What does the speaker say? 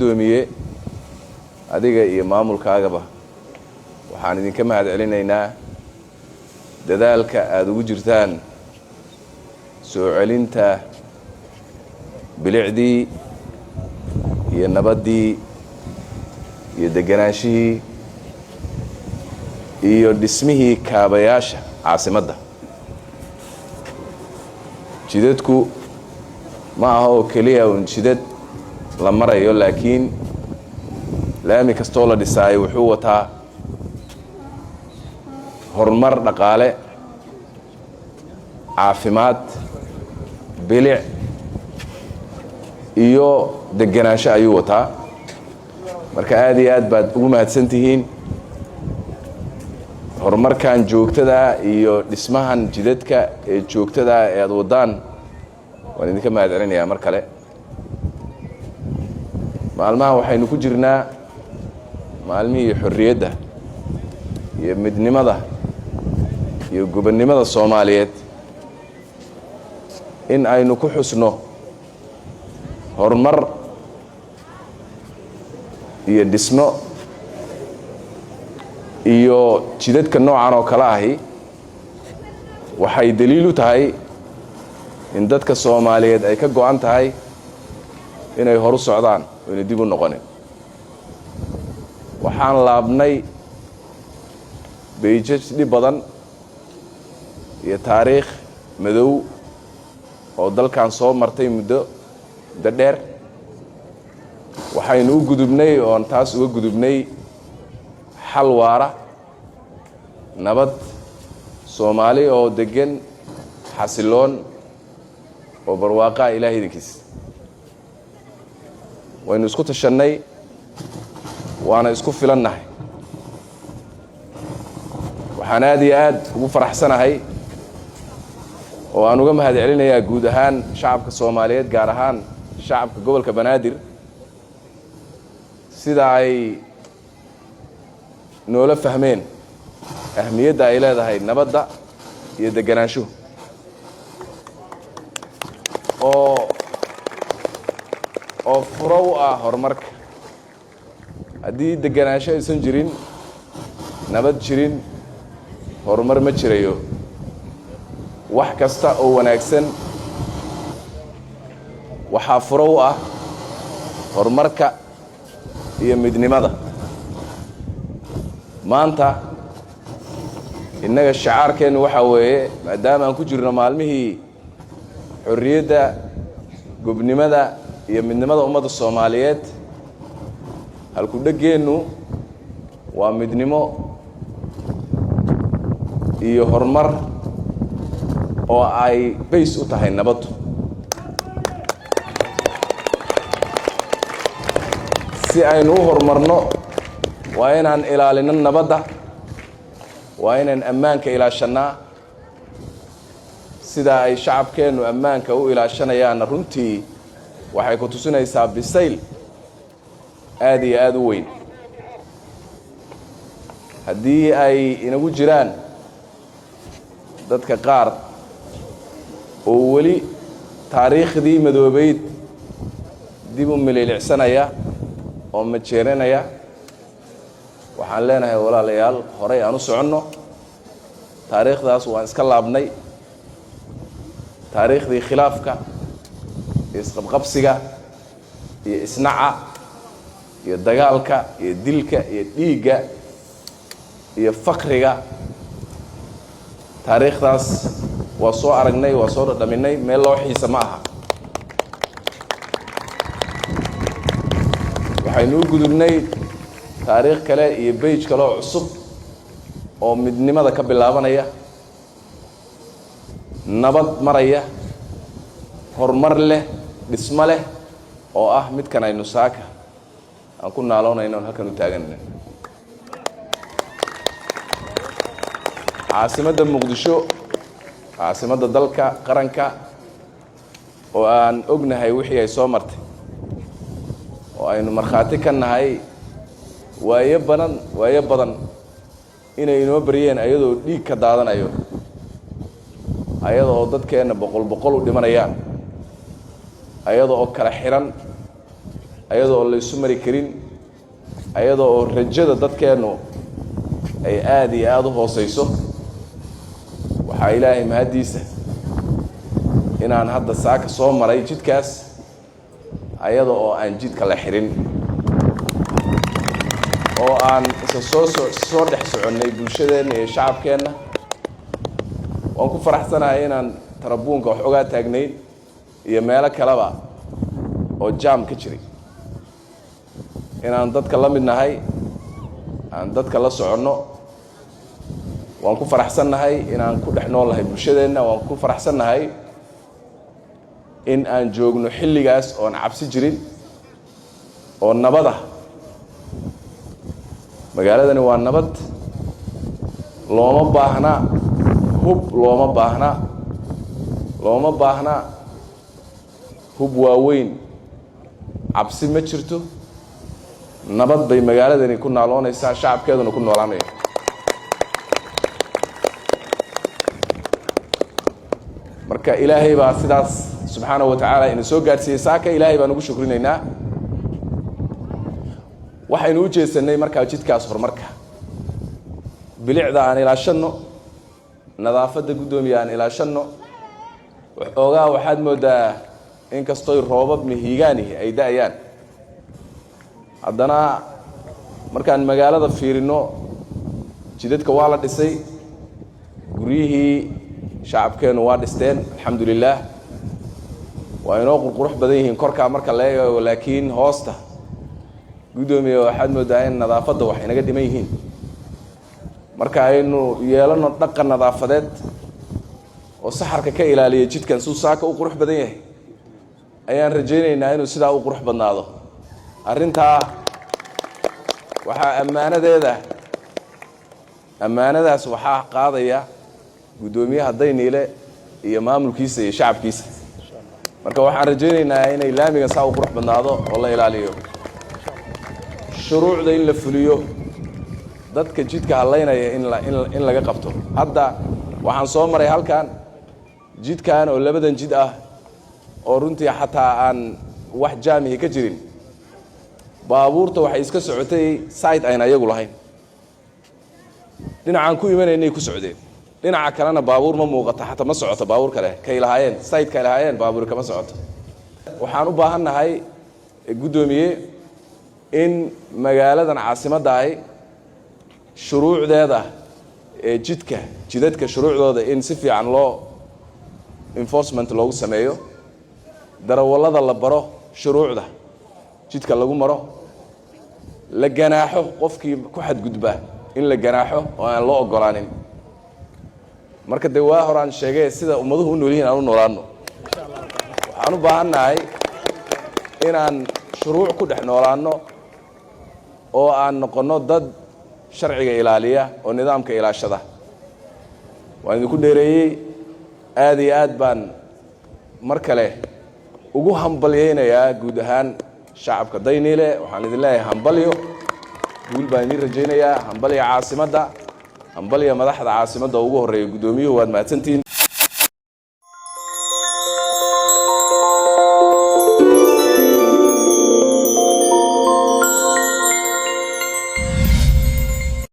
Gudoomiye, adiga iyo maamulkaagaba waxaan idinka mahad celinaynaa dadaalka aada ugu jirtaan soo celinta bilicdii iyo nabaddii iyo degganaanshihii iyo dhismihii kaabayaasha caasimadda. Jidadku ma aha oo keliya un jidad la marayo, laakiin laami kastoo la dhisaayo wuxuu wataa horumar dhaqaale, caafimaad, bilic iyo degenaansho ayuu wataa. Marka aad iyo aad baad ugu mahadsan tihiin horumarkan joogtada iyo dhismahan jidadka ee joogtada ee aad waddaan. Waan idinka mahad celinayaa mar kale. Maalmahan waxaynu ku jirnaa maalmihii xorriyadda iyo midnimada iyo gobonnimada Soomaaliyeed in aynu ku xusno horumar iyo dhismo iyo jidadka noocan oo kale ahi. Waxay daliil u tahay in dadka Soomaaliyeed ay ka go'an tahay inay horu socdaan oyna dib u noqonin. Waxaan laabnay pages dhib badan iyo taariikh madow oo dalkan soo martay muddo dheer. Waxaynu u gudubnay oon taas uga gudubnay xal waara, nabad, Soomaali oo deggan, xasiloon oo barwaaqaa. Ilaah idinkiis waynu isku tashannay, waana isku filannahay. Waxaan aad iyo aad ugu faraxsanahay oo aan uga mahad celinayaa guud ahaan shacabka Soomaaliyeed, gaar ahaan shacabka gobolka Banaadir, sida ay noola fahmeen ahmiyadda ay leedahay nabadda iyo deganaanshuhu, oo furo u ah horumarka. Haddii deganaansho aysan jirin, nabad jirin, horumar ma jirayo. Wax kasta oo wanaagsan waxaa furo u ah horumarka iyo midnimada. Maanta innaga shacaarkeennu waxaa weeye, maadaama aan ku jirno maalmihii xorriyadda, gobnimada iyo midnimada ummadda Soomaaliyeed, halku-dheggeennu waa midnimo iyo horumar oo ay base u tahay nabaddu. Si aynu u horumarno, waa inaan ilaalino nabadda, waa inaan ammaanka ilaashannaa. Sida ay shacabkeennu ammaanka u ilaashanayaanna runtii waxay ku tusinaysaa bisayl aad iyo aada u weyn. Haddii ay inagu jiraan dadka qaar oo weli taariikhdii madoobeyd dib u mililicsanaya oo majeeranaya, waxaan leenahay: walaalayaal, horay aan u soconno. Taariikhdaas waan iska laabnay. Taariikhdii khilaafka iyo isqabqabsiga iyo isnaca iyo dagaalka iyo dilka iyo dhiigga iyo faqriga, taariikhdaas waa soo aragnay, waa soo dhadhaminay. Meel loo xiisa ma aha. Waxaynu u gudubnay taariikh kale iyo page kale oo cusub oo midnimada ka bilaabanaya, nabad maraya, horumar leh, dhismo leh, oo ah midkan aynu saaka aan ku naaloonayno on halkan u taaganayna. Caasimadda Muqdisho, caasimadda dalka, qaranka, oo aan ognahay wixii ay soo martay, oo aynu markhaati ka nahay waayo badan, waayo badan inay inoo baryeen, ayadoo dhiig ka daadanayo, ayada oo dadkeenna boqol boqol u dhimanayaan, ayada oo kala xiran. Ayadoo laysu mari karin, ayadoo oo rajada dadkeennu ay aada iyo aada u hooseyso, waxaa Ilaahay mahaddiisa inaan hadda saaka soo maray jidkaas ayada oo aan jidka la xirin, oo aan isa soo dhex soconnay bulshadeenna iyo shacabkeenna. Waan ku faraxsanahay inaan tarabuunka wax ogaa taagnayn iyo meelo kaleba oo jaam ka jiray, inaan dadka la mid nahay, aan dadka la soconno. Waan ku faraxsannahay inaan ku dhex nool nahay bulshadeenna. Waan ku faraxsannahay in aan joogno xilligaas oon cabsi jirin oo nabada. Magaaladani waa nabad. Looma baahna hub, looma baahna, looma baahna hub waaweyn. Cabsi ma jirto, nabad bay magaaladani ku naaloonaysaa, shacabkeeduna ku noolaanaya. Marka Ilaahay baa sidaas subxaanahu wa tacaala ina soo gaadhsiiyey saaka. Ilaahay baan ugu shukrinaynaa. Waxaynu u jeesanay markaa jidkaas horumarka, bilicda aan ilaashanno, nadaafadda, guddoomiye, aan ilaashanno. Waxoogaa waxaad moodaa in kastoy roobab mihiigaanihi ay da-ayaan, haddana markaan magaalada fiirino, jidadka waa la dhisay, guryihii shacabkeennu waa dhisteen, alxamdu lilaah. Waa inoo qurqurux badan yihiin korkaa marka la eego, laakiin hoosta, guddoomiye, waxaad moodaa in nadaafadda wax inaga dhiman yihiin. Marka aynu yeelano dhaqan nadaafadeed oo saxarka ka ilaaliya jidkan. Suu saaka u qurux badan yahay ayaan rajaynaynaa inuu sidaa u qurux badnaado. Arrintaa waxaa ammaanadeeda, ammaanadaas waxaa qaadaya guddoomiyaha Dayniile iyo maamulkiisa iyo shacabkiisa. Marka waxaan rajaynaynaa inay laamigan saa u qurux badnaado oo la ilaaliyo shuruucda, in la fuliyo, dadka jidka hadlaynaya in laga qabto. Hadda waxaan soo maray halkan jidkan oo labadan jid ah oo runtii xataa aan wax jaamihi ka jirin. Baabuurta waxay iska socotay site ayna iyagu lahayn. Dhinacaan ku imanaynay ku socdeen, dhinaca kalena baabuur ma muuqato, xataa ma socoto baabuur kale. Kay lahaayeen site kay lahaayeen baabuuri kama socoto. Waxaan u baahan nahay, guddoomiye, in magaaladan caasimadda ahi shuruucdeeda ee jidka, jidadka shuruucdooda in si fiican loo enforcement loogu sameeyo, darawallada la baro shuruucda jidka lagu maro, la ganaaxo qofkii ku xadgudba, in la ganaaxo oo aan loo ogolaanin. Marka dee waa horaan sheegay, sida ummaduhu u nool yihiin aan u noolaano. Waxaan u baahan nahay inaan shuruuc ku dhex noolaanno oo aan noqonno dad sharciga ilaaliya oo nidaamka ilaashada. Waan idinku dheereeyey. Aada iyo aad baan mar kale ugu hambalyaynayaa guud ahaan shacabka Dayniile. Waxaan idin leeyahay hambalyo, guul baan idiin rajaynayaa. Hambalya caasimadda, hambalya madaxda caasimadda ugu horreeya guddoomiyuhu. Waad mahadsantihiin.